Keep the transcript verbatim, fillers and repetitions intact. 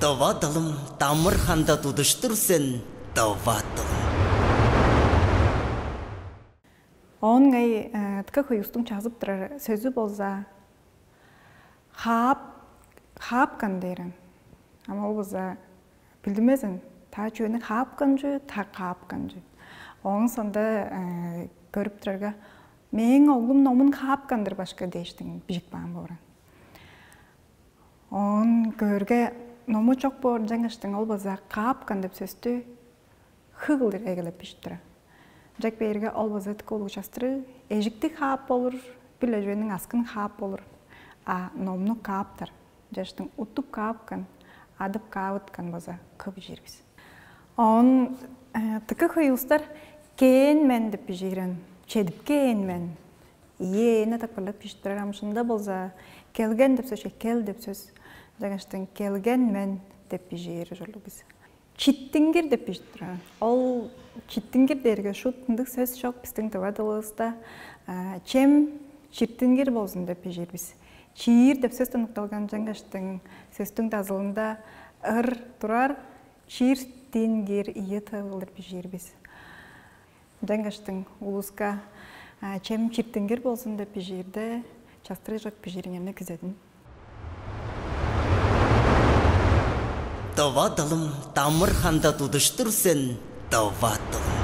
Тыва дылым, дамыр ханда тудуштур сен, тыва дылым. Оон ыңай тыка хөй улустуң чазып турар сөзү болза, хаап, хаапкан дээрен. Ам ол болза билдимезин, та чүвени хаапкан чү, та каапкан чү. Ооң сонда көрүп турарга, мээң оглум номун хаапкан-дыр, башка дээштиң бижип каан бооран. Оон көөрге, ному чок боор, ынчангаштың ол база каапкан деп сөстү хыгылдыр эгелеп бижип турар. Ынчак бээрге ол база дыка улуг частырыг, эжикти хаап болур, бир-ле чүвениң аскын хаап болур, а номну кааптар. Ынчаштың уттуп каапкан, адып каавыткан база кып ижир бис. Оон тыка хөй улустар кээн мен деп бижиирен, чедип кээн мен. Ийе, ээн атап кылып бижип турар амшында болза, келген деп сөс, кел деп сөс. Жагыштың келген мен деп бижиир ужурлуг бис. Читтингир деп бижип турар. Ол читтингир дээрге шут ындыг сөс чок биздин тыва дылыбызда. Чем чиртингир болзун деп бижиир бис. Чиир деп сөстен укталган жангыштың сөстүң дазылында ыр турар, чиртингир ийи тыылдыр бижиир бис. Жангыштың улуска чем чиртингир болзун деп бижиирде частырыжок бижиириңерни күзедим. Дова дылым, дамыр ханда тудуштур сен, дова дылым.